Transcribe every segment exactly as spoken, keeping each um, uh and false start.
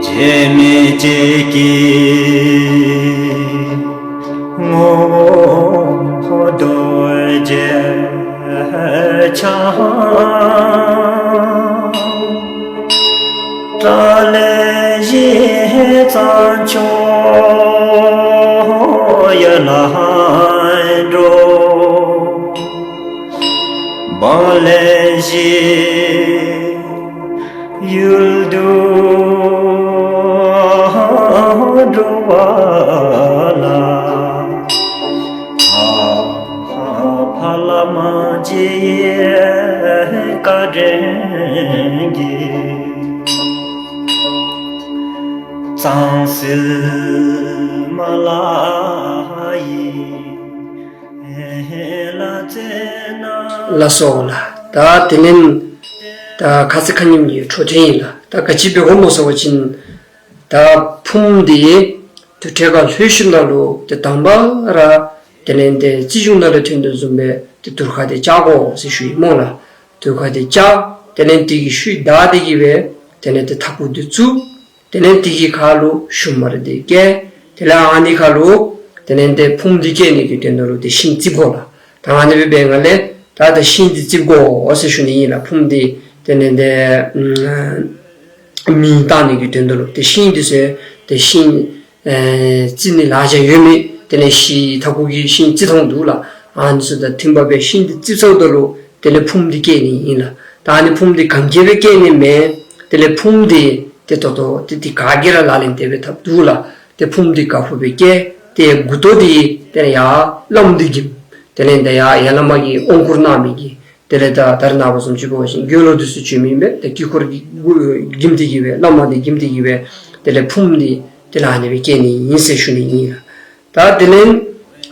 སྐྱེ་མེད་ཅིག་གི་ངོ་བོ་རྡོ་རྗེ་འཆང་། ཏཱ་ལའི་གཞི་གཙང་ཕྱོགས་ཡར་ལ་འགྲོ། བང་ལས་བཞི་ཡུལ་དུ་འགྲོ་བ་ལ། ཕ་ལ་མ་གཅིག་བཀའ་དྲིན་གྱིས། གཙང་སིལ་མ་ལ་ཡི་ལ་ཙེ་ན། ལགས་སོ་ལགས། ད་དེ་ལས་ད་ཁ་ཙ་ཁ་ཉིནམ་གྱི་འཕྲོ་མཐུད་ཨིན་ལགས། ད་ག་ཅི་འབད་དགོཔ་སྨོ་ཟེར་བ་ཅིན་ད་ཕུངམ་འདི་དུར་ཁྲོད་ཁར་ལྷོད་ཞིནམ་ལས་ཏེ་དང་པ་ར་དེ་ལས་ཏེ་རྩིས་གཞུང་ནང་ལུ་ཐོན་དོ་བཟུམ་སྦེ་ཏེ་དུར་ཁ་འདི་བཅག་དགོ་ཟེར་ཞུ་ཡི་སྨོ་ལགས། དུར་ཁ་འདི་བཅག། དེ་ལས་དེ་གི་ཤུལ་བདའ་སྟེ་གི་སྦེ་དེ་ལས་ཏེ་ཐག་ཀོ་འདི་བཙུགས། དེ་ལས་དེ་གི་ཁར་ལུ་ཞུན་མར་འདི་བཀལ། དེ་ལས་ཨ་ནི་ཁར་ལུ་དེ་ལས་ཏེ་ཕུངམ་འདི་བཀལ་ནི་གི་དོན་དག་ལུ་ཏེ་ཤིང་བརྩིག་དགོ་ལགས། ད་ཨ་ནི་སྦེ་འབད་ནི་ལས་ད་ད་ཤིང་འདི་བརྩིག་དགོ་ཟེར་ཞུ་ནི་ཨིན་ལགས། ཕུངམ་འདི་དེ་ལས་ཏེ་མེ་བཏང་ནི་གི་དོན་དག་ལུ་ཏེ་ཤིང་འདི་ཚུ་ཏེ་ཤིང་ཨེ་བརྩིག་ནི་ལེ་ཤ་ཡོད་མི་དེ་ལས་ཤིང་ཐག་ཀོ་གི་ཤིང་བརྩིག་ཐངས་འདུག་ལགས། ཨ་ནི་ཚུ་དང་མཐུནམ་སྦེ་ཤིང་འདི་བརྩིག་ཚརཝ་ད་ལུ་དེ་ལས་ཕུངམ་འདི་བཀལ་ནི་ཨིན་ལགས། ད་ཨ་ནི་ཕུངམ་འདི་གན་རྐྱལ་སྦེ་བཀལ་ནི་མེན། དེ་ལས་ཕུངམ་འདི་ཏེ་ད་ལྟོ་ཏེ་འདི་ག་གིས་ར་ལག་ལེན་འཐབ་སྦེ་འཐབ་འདུག་ལགས། ཏེ་ཕུངམ་འདི་ག་ཕུབ་སྦེ་བཀལ། ཏེ་མགུ་ཏོ་འདི་དེ་ལས་ཡར་བླམ་འདི་གིམ། དེ་ལས་ཏེ་ཡར་ཡར་བླ་མ་གིས་དབང་བསྐུར་གནང་མི་གི་དེ་ལས་ད་ད་རེས་ནངས་པ་བཟུམ་ཅིག་འབད་བ་ཅིན་དགེ་སློང་འདི་ཚུ་བྱོན་མི་ཨིན་པས། ཏེ་དཀྱིལ་འཁོར་གྱི་གུ་གིམ་སྟེ་གི་སྦེ་བླ་མ་འདི་གིམ་སྟེ་གི་སྦེ་དེ་ལས་ཕུངམ་འདི་དེ་ལས་ཨ་ནི་སྦེ་བཀལ་ནི་ཨིན་ཟེར་ཞུ་ནི་ཨིན་ལགས། ད་དེ་ལས་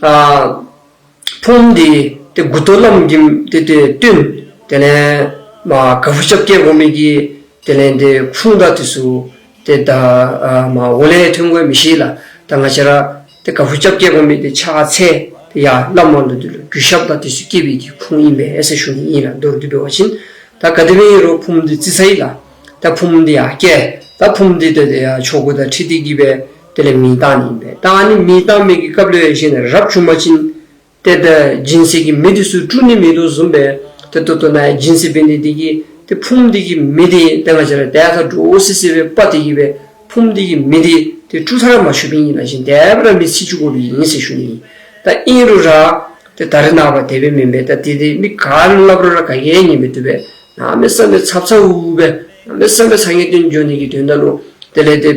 ཨ་ཕུངམ་འདི་ཏེ་མགུ་ཏོ་བླམ་གིམ་ཏེ་ཏེ་བཏོན། དེ་ལས་མར་ག་བུ་རྐྱབ་བཀལ་དགོ་མི་གི་དེ་ལས་ཏེ་ཁུངས་དང་འདི་ཚུ་ཏེ་ད་ཨ་མར་འོག་ལས་ཐོན་དགོ་མི་ཤེས་ལགས། ད་ང་བཅས་ར་ཏེ་ག་བུ་རྐྱབ་བཀལ་དགོ་མི་འདི་ཕྱག་འཚལ། ཏེ་ཡར་བླ་མ་ལུ་འདི་ལུ་གུས་ཞབས་དང་འདི་ཚུ་བསྐྱེད་པའི་གི་ཁུངས་ཨིན་པས་ཟེར་ཞུ་ནི་ཨིན་ལགས། མདོར་བསྡུས་འབད་བ་ཅིན་ད་ག་དེ་སྦེ་ཨིན་རུང་ཕུངམ་འདི་བརྩིགས་ཚར་ཡི་ལགས། ད་ཕུངམ་འདི་ཡར་བཀལ། ད་ཕུངམ་འདི་ཏེ་ཏེ་ཡར་ཆོ་ག་དང་འཁྲིལ་ཏེ་གི་སྦེ་དེ་ལས་མེ་བཏང་ནི་ཨིན་པས། ད་ཨ་ནི་མེ་བཏང་མི་གི་སྐབས་ལུ་ཡང་གཞན་རབ་བྱུང་པ་ཅིན་ཏེ་ད་སྦྱིན་སྲེག་གི་མེ་འདི་ཚུ་དཀྲུག་ནི་མེད་དོ་བཟུམ་སྦེ་ཏེ་ད་ལྟོ་ནཱ་ཡང་སྦྱིན་སྲེག་འབད་ནི་འདི་གིས་ཏེ་ཕུངམ་འདི་གི་མེ་འདི་ཏེ་ང་བཅས་ར་དེ་ཁར་འདྲོག་སི་སི་སྦེ་སྤར་ཏེ་གི་སྦེ་ཕུངམ་འདི་གི་མེ་འདི་ཏེ་དཀྲུག་ཚར་མ་ཆོགཔ་ཨིན་ལགས། གཞན་དེ་སྦེ་ར་མེ་འཚིག་བཅུག་དགོཔ་ཨིན་ཟེར་ཞུ་ནི་ཨིན། ད་ཨིན་རུང་ར་ཏེ་ད་རེས་ནངས་པ་དེ་སྦེ་མེན་པས། ད་ཏེ་ཏེ་མི་ག་ལུ་སླབ་རུང་ར་ག་གིས་ཡང་ཉན་མི་བཏུབ་པས། གནམ་མེད་ས་མེད་ཚབ་ཚ་འུ་སྦེ་གནམ་མེད་ས་མེད་ཚ་ངེས་སྟོན་འགྱོ་ནི་གི་དོན་དག་ལུ་དེ་ལས་ཏེ་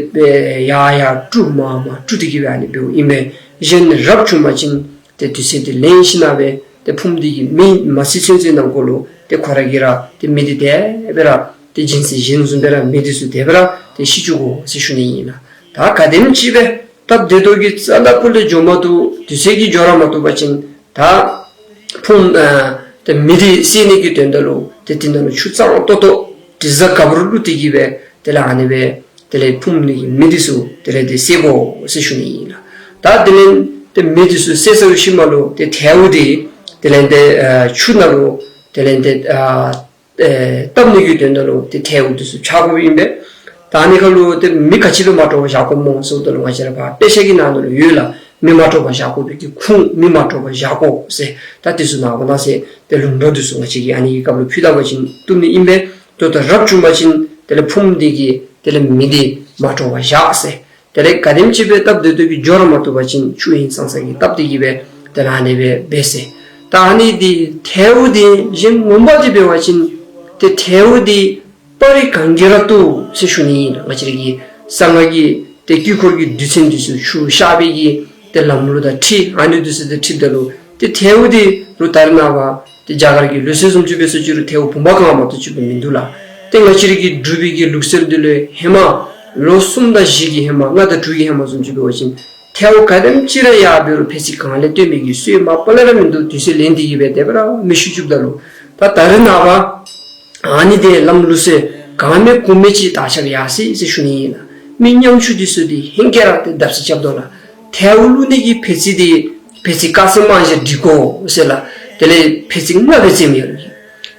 ཡར་ཡར་དཀྲུག་མར་མར་དཀྲུག་སྟེ་གི་སྦེ་ཨ་ནི་འབདཝ་ཨིན་པས། གཞན་རབ་བྱུང་པ་ཅིན་ཏེ་དུས་ཚོད་འདི་ལེན་ཞིནམ་ལས་ཏེ་ཕུངམ་འདི་གི་མེ་མ་འཚིག་ཚུན་ཚོད་ནང་འཁོད་ལུ་ཏེ་ཁོ་ར་གིས་ར་ཏེ་མེ་འདི་དེ་སྦེ་ར་ཏེ་སྦྱིན་སྲེག་གཞན་བཟུམ་སྦེ་ར་མེ་འདི་ཚུ་དེ་སྦེ་ར་ཏེ་ཤི་བཅུག་དགོ་ཟེར་ཞུ་ནི་ཨིན་ལགས། ད་ག་དེམ་ཅིག་སྦེ་སྟབས་བདེ་ཏོག་ཏོ་གི་རྩ་ལས་སྤུ་ལས་འགྱོ་མ་བཏུབ། དུས་ཚོད་ཀྱིས་འགྱོ་ར་མ་བཏུབ་པ་ཅིན་ད་ཕུངམ་ཨ་ཏེ་མེ་འདི་བསད་ནི་གི་དོན་དག་ལུ་ཏེ་དེ་ནང་ལུ་ཆུ་གཙང་ཏོག་ཏོ་དྲི་བཟང་ག་བུར་བླུགས་ཏེ་གི་སྦེ་དེ་ལས་ཨ་ནི་སྦེ་དེ་ལས་ཕུངམ་འདི་གི་མེ་འདི་ཚུ་དེ་ལས་ཏེ་བསད་དགོ་ཟེར་ཞུ་ནི་ཨིན་ལགས། ད་དེ་ལས་ཏེ་མེ་འདི་ཚུ་བསད་ཚར་ཞིནམ་ལས་ཏེ་ཐལཝ་འདི་དེ་ལས་ཏེ་ཨ་ཆུ་ནང་ལུ་དེ་ལས་ཏེ་ཨ་ཨེ་བཏབ་ནི་གི་དོན་དག་ལུ་ཏེ་ཐལཝ་འདི་ཚུ་འཕྱག་དགོཔ་ཨིན་པས། ད་ཨ་ནི་ཁར་ལུ་ཏེ་མེ་ག་ཅི་སྦེ་མ་དྲོ་བར་བཞག་དགོཔ་སྨོ་ཟེརཝ་ད་ལུ་ང་བཅས་ར་ཕར་དཔེ་ཆ་གི་ནང་ན་ལུ་ཡོད་ལགས། མེ་མ་དྲོ་བར་བཞག་དགོ་པའི་གི་ཁུངས་མེ་མ་དྲོ་བར་བཞག་དགོ་ཟེར་ད་འདི་ཚུ་ནང་ན་ཟེར་ཏེ་ལུང་དྲངས་འདི་ཚུ་ང་བཅས་ཀྱིས་ཨ་ནི་གི་སྐབས་ལུ་ཕུལ་ད་པ་ཅིན་བཏུབ་ནི་ཨིན་པས། ད་ལྟོ་རབ་བྱུང་པ་ཅིན་དེ་ལས་ཕུངམ་འདི་གི་དེ་ལས་མེ་འདི་མ་དྲོ་བར་བཞག་ཟེར། དེ་ལས་ག་དེམ་ཅིག་སྦེ་སྟབས་བདེ་ཏོག་ཏོ་གི་འགྱོ་ར་མ་བཏུབ་པ་ཅིན་ཆུ་ཧིང་སངས་ས་གིས་བཏབ་སྟེ་གི་སྦེ་དེ་ལས་ཨ་ནི་སྦེ་འབད་ཟེར། ད་ཨ་ནི་འདི་ཐལཝ་འདི་གཞན་ངོ་མ་འདི་འབད་བ་ཅིན་ཏེ་ཐལཝ་འདི་སྤར་རི་གང་གིས་ར་བཏུབ་ཟེར་ཞུ་ནི་ཨིན་ལགས། ང་བཅས་ར་གི་གསང་སྔགས་ཀྱི་ཏེ་དཀྱིལ་འཁོར་གྱི་རྡུལ་ཚོན་འདི་ཚུ་ཆུ་གཤགས་པའི་གི་ཏེ་ལམ་ལུགས་དང་འཁྲིལ་ཨ་ནི་འདི་ཚུ་དང་འཁྲིལཝ་ད་ལུ་ཏེ་ཐལཝ་འདི་རུང་ད་རེས་ནངས་པ་ཏེ་རྒྱ་གར་གྱི་ལུགས་སྲོལ་བཟུམ་ཅིག་འབད་སོང་ཅི་རུང་ཐལཝ་བུམ་པ་གང་མ་གཏོགས་ཅིག་སྦེ་མིན་འདུག་ལགས། ཏེ་ང་བཅས་ར་གི་འབྲུག་པའི་གི་ལུགས་སྲོལ་འདི་ལུ་ཧེ་མ་ལོ་གསུམ་དང་བཞི་གི་ཧེ་མ་ལྔ་དང་དྲུག་གི་ཧེ་མ་བཟུམ་ཅིག་འབད་བ་ཅིན་ཐལཝ་ག་དེམ་ཅིག་ར་ཡར་འབད་རུང་ཕད་ཙི་གང་ལས་བཏོན་མི་གི་སྲོལ་མ་པ་ལས་ར་མིན་འདུག། དུས་ཚོད་ལེན་ཏེ་གི་སྦེ་དེ་སྦེ་ར་མེ་ཤི་བཅུགཔ་ད་ལུ་ད་ད་རེས་ནངས་པ་ཨ་ནི་འདི་ལམ་ལུགས་སྲོལ་གང་མེད་གུ་མེད་ཅིག་དར་ཁྱབ་ཡར་སོ་ཡི་ཟེར་ཞུ་ནི་ཨིན་ལགས། མི་ཉམ་ཆུང་འདི་ཚུ་འདི་ཧེང་སྐལ་ར་ཏེ་བརྡབ་གསིག་རྐྱབ་དོ་ལགས། ཐལཝ་བླུག་ནི་གི་ཕད་ཙི་འདི་ཕད་ཙི་དཀར་སེར་དམར་ཞལ་འབྲི་དགོ་ཟེར་ལགས། དེ་ལས་ཕད་ཙི་ལྔ་སྦེ་བཙེམ་ཡ་ལུ་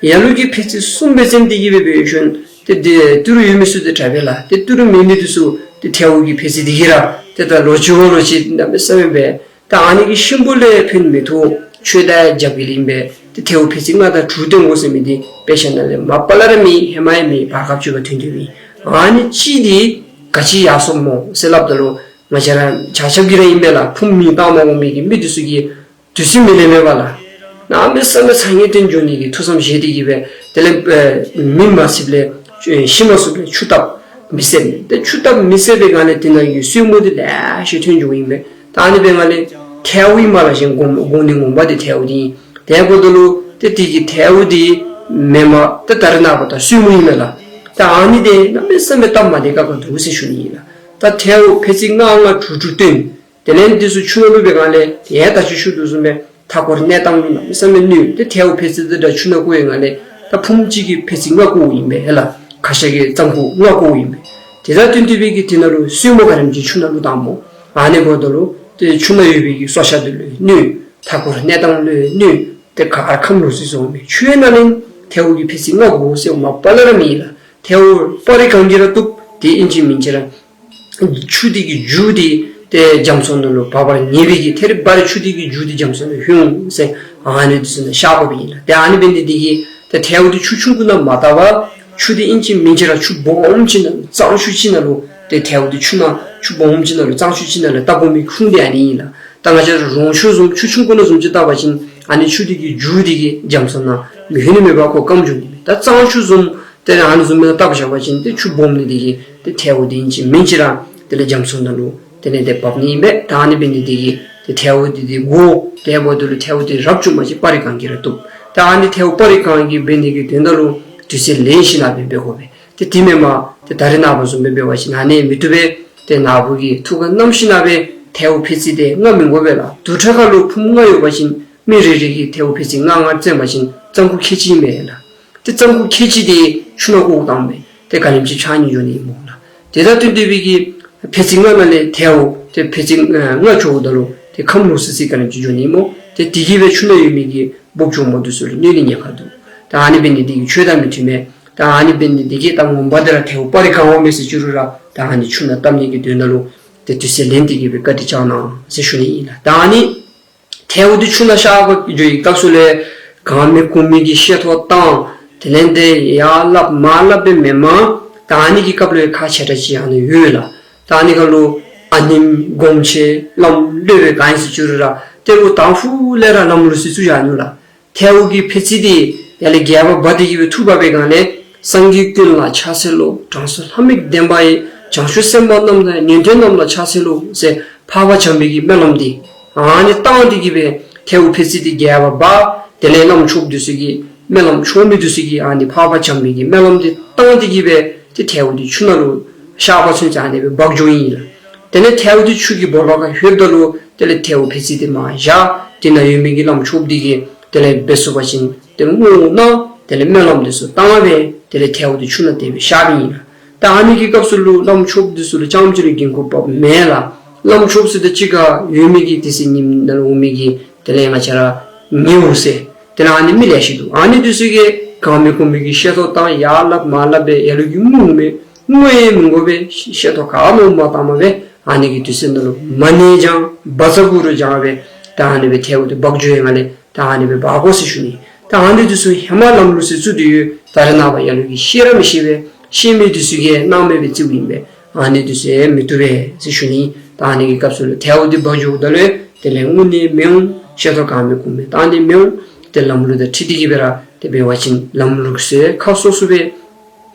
ཡ་ལུ་གིས་ཕད་ཙི་གསུམ་སྦེ་བཙེམ་སྟེ་གི་སྦེ་འབད་ཞིནམ་ཏེ་འདི་ཏི་རུ་ཡོད་མི་ཚུ་འདི་དྲག་པས་ལགས། ཏེ་ཏི་རུ་མེད་མི་འདི་ཚུ་ ཏེ་ཐལཝ་གི་འཕེལ་ཚད་འདི་གིས་ར་ཏེ་ད་ལོ་བཅུ་བ་ལོ་ཅིག་གནམ་མེད་ས་མེད་སྦེ། ད་ཨ་ནི་གིས་གཤིན་པོ་ལས་ཕན་མི་ཐོགས། ཆོས་དང་རྒྱབ་འགལ་ཨིན་པས། ཏེ་ཐལཝ་འཕེལ་ཚད་ལྔ་དང་དྲུག་སྟོན་དགོ་ཟེར་མི་འདི་དཔེ་ཆ་ནང་ལས་མ་པ་ལས་ར་མེད། ཧེ་མ་ཡང་མེད། བར་སྐབས་ཅིག་ཁར་ཐོན་ཏེ་མེད། ཨ་ནི་ཅིག་འདི་ག་ཅི་ཡར་སོངམ་སྨོ་ཟེར་སླབ་ད་ལུ་ང་བཅས་ར་ཆ་ཁྱབ་ཀྱིས་ར་ཨིན་པས་ལགས། ཕུངམ་མེ་བཏང་མ་འོང་མི་གི་མི་འདི་ཚུ་གིས་དུས་ཚོད་མི་ལེན་མས་པ་ལགས། གནམ་མེད་ས་མེད་ཚ་དམྱལ་སྟོན་འགྱོ་ནི་གི་ཐུགས་བསམ་བཞེས་ཏེ་གིས་སྦེ་དེ་ལས་ཨེ་མེ་མ་ཚིགཔ་ལས་ཨེ་ཤིང་མ་ཚུགསཔ་ལས་ཆུ་བཏབ་མེ་བསད་མི། ཏེ་ཆུ་བཏབ་མེ་བསད་པའི་སྒང་ལས་དེ་ནང་གི་སོལ་མོ་འདི་ལེ་ཤ་ཐོན་འགྱོཝ་ཨིན་པས། ད་ཨ་ནི་འབད་བའི་སྒང་ལས་ཐལཝ་ཨིན་པས་ལགས། གཞན་དགོངས་དགོངས་ནི་དགོངས་པ་འདི་ཐལཝ་འདི་ཨིན། དེ་འབདཝ་ད་ལུ་ཏེ་དེ་གི་ཐལཝ་འདི་མེནམ་ཏེ་ད་རེས་ནངས་པ་ད་སོལ་མོ་ཨིན་མས་ལགས། ད་ཨ་ནི་འདི་གནམ་མེད་ས་མེད་སྟབས་མ་བདེ་ཁག་ཁ་འདུག་ཟེར་ཞུ་ནི་ཨིན་ལགས། ད་ཐལཝ་འཕེལ་ཚད་ལྔ་ལྔ་དྲུག་དྲུག་སྟོན། དེ་ལས་འདི་ཚུ་ཆུ་ནང་བླུག་པའི་སྒང་ལས་ཡར་ད་ཅི་ཞུ་དོ་བཟུམ་སྦེ་མཐའ་འཁོར་གནས་སྟངས་ལུ་གནམ་མེད་ས་མེད་གནོད། ཏེ་ཐལཝ་འཕེལ་ཚད་འདི་ད་ཆུ་ནང་བཀོ་བའི་སྒང་ལས་ད་ཕུངམ་གཅིག་གི་འཕེལ་ཚད་ལྔ་བཀོཝ་ཨིན་པས་ལགས། ཁ་ཤ་གི་རྩམ་ཁུག་ལྔ་བཀོཝ་ཨིན་པས། དེ་དང་བསྟུན་ཏེ་སྦེ་གི་དེ་ནང་ལུ་སོལ་མོ་ག་དེམ་ཅིག་ཆུ་ནང་བླུག་བཏངམ་སྨོ། ཨ་ནི་འབདཝ་ད་ལུ་ཏེ་ཆུ་ནང་ཡོད་པའི་གི་སྲོག་ཆགས་འདི་ལུ་གནོད། མཐའ་འཁོར་གནས་སྟངས་ལུ་གནོད། ཏེ་ག་ར་ཁམས་ལོག་སི་སོང་མས། ཆོས་ནང་ལས་ཐལཝ་གི་འཕེལ་ཚད་ལྔ་དགོ་ཟེར་མ་པ་ལས་ར་མེད་ལགས། ཐལཝ་སྤར་རི་གང་གིས་ར་བཏུབ། དེ་ཨིན་ཅི་མིན་ཅི་ར་ཆུ་འདི་གི་རྒྱུ་འདི་ཏེ་རྒྱ་མཚོ་ནང་ལུ་འབབ་པར་ངེས་པའི་གི་ཐད་རི་བ་རི་ཆུ་འདི་གི་རྒྱུ་འདི་རྒྱ་མཚོ་ནང་ལྷོད་འོང་ཟེར་ཨ་ནི་འདི་ཚུ་ནང་བཞག་དགོཔ་ཨིན་ལགས། ཏེ་ཨ་ནི་འབད་ནི་འདི་གིས་ཏེ་ཐལཝ་འདི་ཆུ་ཆུང་ཀུ་ནང་མ་བཏབ་པར་ཆུ་འདི་ཨིན་ཅི་མིན་ཅི་ར་ཆུ་སྦོམ་ཅིག་ནང་ལུ་གཙང་ཆུ་ཅིག་ནང་ལུ་ཏེ་ཐལཝ་འདི་ཆུ་ནང་ཆུ་སྦོམ་ཅིག་ནང་ལུ་གཙང་ཆུ་ཅིག་ནང་ལུ་བཏབ་དགོ་མི་ཁུངས་འདི་ཨ་ནི་ཨིན་ལགས། ད་ང་བཅས་ར་རོང་ཆུ་བཟུམ་ཆུ་ཆུང་ཀུ་ནང་བཟུམ་ཅིག་བཏབ་པ་ཅིན་ཨ་ནི་ཆུ་འདི་གི་རྒྱུ་འདི་གིས་རྒྱ་མཚོ་ནང་མི་ལྷོད་ནི་མས་པ། ཁོ་སྐམ་འགྱོ་ནི་མས། ད་གཙང་ཆུ་བཟུམ་དེ་ལས་ཨ་ནི་བཟུམ་སྦེ་བཏབ་བཞག་པ་ཅིན་ཏེ་ཆུ་སྦོམ་ནི་འདི་གིས་ཏེ་ཐལཝ་འདི་ཨིན་ཅི་མིན་ཅི་ར་དེ་ལས་རྒྱ་མཚོ་ནང་ལུ་དེ་ལས་ཏེ་འབབ་ནི་ཨིན་པས། ད་ཨ་ནི་འབད་ནི་འདི་གིས་ཏེ་ཐལཝ་འདི་འདི་དགོ། དེ་འབདཝ་ད་ལུ་ཐལཝ་འདི་རབ་བྱུང་མ་ཅིག་སྤར་རི་གང་གིས་ར་བཏུབ། ད་ཨ་ནི་ཐལཝ་སྤར་རི་གང་གིས་འབད་ནི་གི་དོན་དག་ལུ་དུས་ཚོད་ལེན་ཞིནམ་ལས་འབད་དགོ་པས། ཏེ་དེ་མེན་པར་ཏེ་ད་རེས་ནངས་པ་བཟུམ་སྦེ་འབད་བ་ཅིན་ཨ་ནི་མི་བཏུབ་པས། ཏེ་ནཱ་བུ་གིས་ཐུགས་ཁར་བསྣམས་ཞིནམ་ལས་འབད། ཐལཝ་འཕེལ་ཚད་འདི་ལྔ་མི་དགོ་པས་ལགས། དུར་ཁྲོད་ཁར་ལུ་ཕུངམ་ལྔ་ཡོད་པ་ཅིན་མི་རེ་རེ་གིས་ཐལཝ་འཕེལ་ཚད་ལྔ་ལྔ་བཙེམ་པ་ཅིན་རྩམ་ཁུག་ཁལ་གཅིག་ཨིན་མས་ལགས། ཏེ་རྩམ་ཁུག་ཁལ་གཅིག་འདི་ཆུ་ནང་བཀོ་བཏངམ་མས། ཏེ་ག་དེམ་ཅིག་ཕྱགས་སྙིགས་འགྱོ་ནི་སྨོ་ལགས། དེ་དང་བསྟུན་ཏེ་སྦེ་གི་འཕེལ་ཚད་ལྔ་ནང་ལས་ཐལཝ་ཏེ་འཕེལ་ཚད་ལྔ་བྱུངམ་ད་ལུ་ཏེ་ཁམས་ལོག་སི་སི་ག་དེམ་ཅིག་འགྱོ་ནི་སྨོ། ཏེ་དེ་གིས་སྦེ་ཆུ་ནང་ཡོད་མི་གི་འབུཔ་གྱོག་མོ་འདི་ཚུ་ལུ་གནོད་ནི་ཉེན་ཁ་འདུག། ད་ཨ་ནི་འབད་ནི་འདི་གིས་ཆོས་དང་མི་མཐུན་མས། ད་ཨ་ནི་འབད་ནི་འདི་གིས་ད་ངོ་མ་འདི་ར་ཐལཝ་སྤར་རི་གང་འོང་མས་ཟེར་བཅུག་རུང་ར་ད་ཨ་ནི་ཆུ་ནང་བཏབ་ནི་གི་དོན་དག་ལུ་ཏེ་དུས་ཚོད་ལེན་ཏེ་གིས་སྦེ་བཀའ་དྲིན་བསྐྱང་གནང་ཟེར་ཞུ་ནི་ཨིན་ལགས། ད་ཨ་ནི་ཐལཝ་འདི་ཆུ་ནང་བཞག་པར་འགྱོ་བའི་སྐབས་སུ་ལས་གང་མི་གོ་མི་གི་ཤེས་ཐོག་བཏང་། དེ་ལས་ཏེ་ཡར་སླབ་མར་སླབ་སྦེ་མེན་པར་ད་ཨ་ནི་གི་སྐབས་ལུ་ཁག་ཆེ་དྲགས་ཅིག་ཨ་ནི་ཡོད་ལགས། ད་ཨ་ནི་ཁར་ལུ་ཨ་ནེམོ་སྒོམ་ཆེན་བླམ་སློབ་དཔོན་ག་ཨིན་ཟེར་བཅུག་རུང་ར་ཏེ་ལུ་དང་ཕུ་ལས་ར་ལམ་ལུགས་སྲོལ་བཙུགས་བཞག་ནུག་ལགས། ཐལཝ་གི་འཕེལ་ཚད་འདི་ཡར་ལས་རྒྱས་པ་འབད་དེ་གིས་སྦེ་མཐུ་འབག་པའི་སྒང་ལས་སངས་རྒྱས་ཀུན་ལ་ཕྱག་འཚལ་ལོ། དྲང་སྲོང་ལྷ་མིག་ལྡན་པ་ཡི། བྱང་ཆུབ་སེམས་དཔའ་རྣམས་དང་། ཉན་ཐོས་རྣམས་ལ་ཕྱག་འཚལ་ལོ་ཟེར་འཕགས་པ་བྱམས་པའི་གི་སྨོན་ལམ་འདི་ཨ་ནི་བཏང་སྟེ་གིས་སྦེ་ཐལཝ་འཕེལ་ཚད་འདི་རྒྱས་པ་འབག། དེ་ལས་བླམ་ཆོསཔ་འདི་ཚུ་གིས་སྨོན་ལམ་ཆོས་མི་འདི་ཚུ་གིས་ཨ་ནི་འཕགས་པ་བྱམས་པའི་གི་སྨོན་ལམ་འདི་བཏང་སྟེ་གིས་སྦེ་ཏེ་ཐལཝ་འདི་ཆུ་ནང་ལུ་བཞག་པ་ཚུན་ཚོད་ཨ་ནི་སྦེ་འབག་འགྱོཝ་ཨིན་ལགས། དེ་ལས་ཐལཝ་འདི་ཆུ་གི་སྦོ་ལོགས་ཁར་ལྷོདཔ་ད་ལུ་དེ་ལས་ཐལཝ་འཕེལ་ཚད་འདི་མར་བཞག། དེ་ནང་ཡོད་མི་གི་བླམ་ཆོསཔ་འདི་གིས་དེ་ལས་འབད་ཚུགས་པ་ཅིན་དེ་ལས་བསྔོ་བ་གནང་། དེ་ལས་སྨོན་ལམ་འདི་ཚུ་བཏང་སྦེ་དེ་ལས་ཐལཝ་འདི་ཆུ་ནང་དེ་སྦེ་བཞགཔ་ཨིན་ལགས། ད་ཨ་ནི་གི་སྐབས་སུ་ལུ་བླམ་ཆོསཔ་འདི་ཚུ་ལུ་རྐྱངམ་གཅིག་ལུ་འགན་ཁུར་འབགཔ་མེན་ལགས། བླམ་ཆོསཔ་ཟེར་དེ་གཅིག་ཁར་ཡོད་མི་གི་དེ་ཚེ་ཉིནམ་ནང་ལུ་འོང་མི་གི་དེ་ལས་ང་བཅས་ར་ཉེ་བོ་ཟེར་དེ་ལས་ཨ་ནི་མི་ལེ་ཤ་འདུག། ཨ་ནི་འདི་ཚུ་གིས་གང་མི་གོ་མི་གི་ཤེས་ཐོག་བཏང་། ཡར་སླབ་མར་སླབ་སྦེ་ལ་ལུ་གིས་བསྔོ་མི་བསྔོ་ཡང་མི་དགོ་པས། ཤེས་ཐོག་ག་ནི་མ་བཏངམ་སྦེ་ཨ་ནི་གི་དུས་ཚོད་ནང་ལུ་མ་ཎི་བགྱང་བཛྲ་གུ་རུ་བགྱང་སྦེ་ད་ཨ་ནི་སྦེ་ཐལཝ་འདི་འབག་འགྱོ་ཡི་སྒང་ལས་ད་ཨ་ནི་སྦེ་འབག་དགོ་ཟེར་ཞུ་ནི། ད་ཨ་ནི་འདི་ཚུ་ཧེ་མ་ལམ་ལུགས་སྲོལ་བཙུགས་ཏེ་ཡོད། ད་རེས་ནངས་པ་ལ་ལུ་གིས་ཤེས་ར་མི་ཤེས་པས། ཤེས་མི་འདི་ཚུ་གིས་སྣང་མེད་སྦེ་བརྩིཝ་ཨིན་པས། ཨ་ནི་འདི་ཚུ་ཡང་མི་བཏུབ་པས་ཟེར་ཞུ་ནི། ད་ཨ་ནི་གི་སྐབས་སུ་ལུ་ཐལཝ་འདི་འབག་འགྱོཝ་ད་ལུ་དེ་ལས་བསྔོ་ནི་མི་འོང་། ཤེས་ཐོག་གང་མི་གོ་མི་བཏང་ནི་མི་འོང་། ཏེ་ལམ་ལུགས་དང་འཁྲིལ་ཏེ་གིས་སྦེ་ར་དེ་འབད་བ་ཅིན་ལམ་ལུགས་སྲོལ་ཁག་སོ་སོ་སྦེ་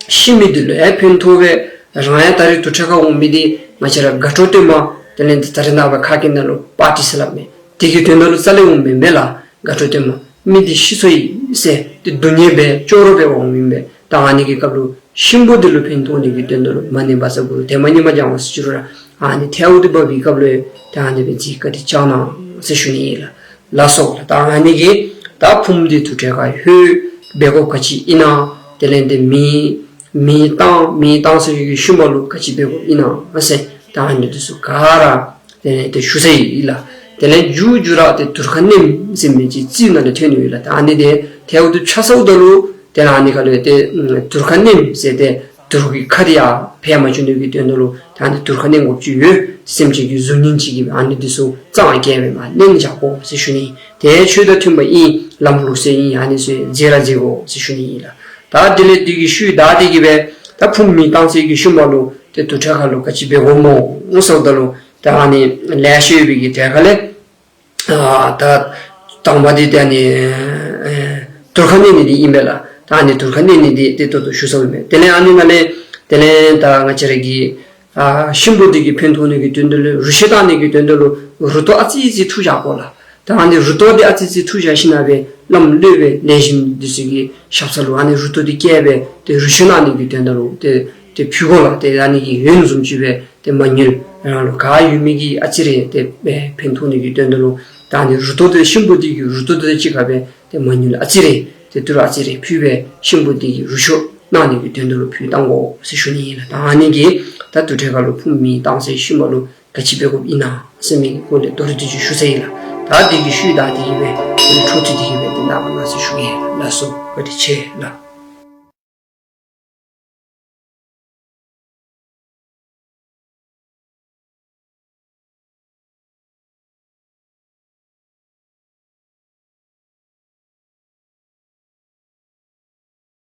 ཤེས་མི་འདི་ལུ་ཡང་ཕན་ཐོགས་པས། རང་ཡང་ད་རེས་དུར་ཁྲོད་ཁར་འོང་མི་འདི་ང་བཅས་ར་དགའ་སྤྲོ་སྟོན་པ་དེ་ལས་ད་རེས་ནངས་པ་ཁ་སྐད་ནང་ལུ་པར་ཊི་ཟེར་སླབ་མས། དེ་གི་དོན་དག་ལུ་རྩ་ལས་འོངམ་མེན་པས་ལགས། དགའ་སྤྲོ་སྟོན་པ་མི་འདི་ཤི་སོ་ཡི་ཟེར་ཏེ་སྡུག་བསྔལ་སྦེ་སྐྱོ་རོ་སྦེ་འོངམ་ཨིན་པས། ད་ཨ་ནི་གི་སྐབས་ལུ་གཤིན་པོ་འདི་ལུ་ཕན་ཐོགས་ནི་གི་དོན་དག་ལུ་མ་ཎི་བཛྲ་གུ་རུ་དེ་མ་ཉི་མ་བགྱང་བ་ཟེར་ཞུ་རུང་ར་ཨ་ནི་ཐལཝ་འདི་འབག་པའི་སྐབས་ལུ་ད་ཨ་ནི་སྦེ་ཅིག་བཀའ་དྲིན་བསྐྱང་གནང་ཟེར་ཞུ་ནི་ཨིན་ལགས། ལགས་སོ་ལགས། ད་ཨ་ནི་གིས་ད་ཕུངམ་འདི་དུར་ཁྲོད་ཁར་ལྷོད་འབད་དགོཔ་ག་ཅི་ཨིན་ན། དེ་ལས་ཏེ་མེ་མེ་བཏང་མེ་བཏང་ཚར་བའི་ཤུལ་མ་ལུ་ག་ཅི་འབད་དགོཔ་ཨིན་ན་ཟེར་ད་ཨ་ནི་འདི་ཚུ་ག་ར་དེ་ལས་ཏེ་ཞུ་ཚར་ཡི་ལགས། དེ་ལས་མཇུག་མཇུག་ར་ཏེ་དུར་ཁ་མནན་ཟེར་མི་ཅིག་རྩིས་ནང་ལས་ཐོན་ནི་ཡོད་ལགས། ད་ཨ་ནི་འདི་ཐལཝ་འདི་ཕྱག་ཚརཝ་ད་ལུ་དེ་ལས་ཨ་ནི་ཁ་ལུ་ཏེ་དུར་ཁ་མནན་ཟེར་ཏེ་ དུར་གྱི་ཁ་འདི་ཡང་འཕེན་མ་བཅུག་ནི་གི་དོན་དག་ལུ་ད་ཨ་ནི་དུར་ཁ་མནན་དགོཔ་ཅིག་ཡོད། སེམས་ཅན་གྱི་གཟུགས་བརྙན་ཅིག་གིས་ཨ་ནི་འདི་ཚུ་གཙང་བཀལ་སྦེ་མར་མནན་བཞག་དགོ་ཟེར་ཞུ་ནི། དེ་ཆོས་དང་མཐུན་པ་ཨིན། ལམ་ལུགས་སྲོལ་ཨིན། ཨ་ནི་ཚུ་མཛད་ར་མཛད་དགོ་ཟེར་ཞུ་ནི་ཨིན་ལགས། ད་དེ་ལས་དེ་གི་ཤུལ་ད་དེ་གི་སྦེ་ད་ཕུངམ་གཉིས་བཏང་ཚར་གྱི་ཤུལ་མ་ལུ་ཏེ་དུར་ཁྲོད་ཁ་ལུ་ག་ཅི་འབད་དགོཔ་སྨོ་ཟེརཝ་ད་ལུ་ད་ཨ་ནི་ལེ་ཤ་ཡོད་པའི་གི་གྲལ་ཁ་ལས་ཨ་ད་དང་པ་འདི་ཏེ་ཨ་ནི་ཨེ་དུར་ཁ་མནན་ནི་འདི་ཨིན་པས་ལགས། ད་ཨ་ནི་དུར་ཁ་མནན་ནི་འདི་ཏེ་ད་ལྟོ་ཞུ་ཚརཝ་ཨིན་པས། དེ་ལས་ཨ་ནི་ནང་ལས་དེ་ལས་ད་ང་བཅས་ར་གི་ཨ་གཤིན་པོ་འདི་གིས་ཕན་ཐོགས་ནི་གི་དོན་དག་ལུ་རུ་ཤོད་གཏང་ནི་གི་དོན་དག་ལུ་རུ་ཏོ་ཨ་ཙི་ཅིག་འཐུ་བཞག་དགོ་ལགས། ད་ཨ་ནི་རུ་ཏོ་འདི་ཨ་ཙི་ཅིག་འཐུ་བཞག་ཞིནམ་ལས་བླམ་སློབ་དཔོན་ལེགས་ཤོམ་འདི་ཚུ་གི་ཞབས་ས་ལུ་ཨ་ནི་རུ་ཏོ་འདི་བཀལ་སྦེ་ཏེ་རུ་ཤོད་གནང་ནི་གི་དོན་དག་ལུ་ཏེ་ཏེ་ཕུལ་དགོ་ལགས། ཏེ་ཨ་ནི་གི་ཡོན་བཟུམ་ཅིག་སྦེ་ཏེ་མ་དངུལ་རང་ལུ་ག་ཡོད་མི་གི་ཨ་ཙི་རེ་ཏེ་ཕན་ཐོགས་ནི་གི་དོན་དག་ལུ་ད་ཨ་ནི་རུ་ཏོ་འདི་གཤིན་པོ་འདི་གི་རུ་ཏོ་འདི་གཅིག་ཁར་སྦེ་ཏེ་མ་དངུལ་ཨ་ཙི་རེ་ཏེ་ཏི་རུ་ཨ་ཙི་རེ་ཕུལ་སྦེ་གཤིན་པོ་འདི་གི་རུ་ཤོད་གནང་ནི་གི་དོན་དག་ལུ་ཕུལ་གཏང་དགོ་ཟེར་ཞུ་ནི་ཨིན་ལགས། ད་ཨ་ནི་གིས་ད་དུར་ཁྲོད་ཁ་ལུ་ཕུངམ་གཉིས་བཏང་ཚར་ཤུལ་མ་ལུ་ག་ཅི་འབད་དགོཔ་ཨིན་ན་ཟེར་མི་གི་སྐོར་ལས་མདོར་བསྡུས་ཅིག་ཞུ་ཚར་ཡི་ལགས། ད་དེ་གི་ཤུལ་ད་དེ་གི་སྦེ་འཕྲོ་མཐུད་དེ་གི་སྦེ་ཏེ་ནངས་པ་ནང་ཚུ་ཞུ་གེ་ལགས་སོ། བཀའ་དྲིན་ཆེ་ལགས།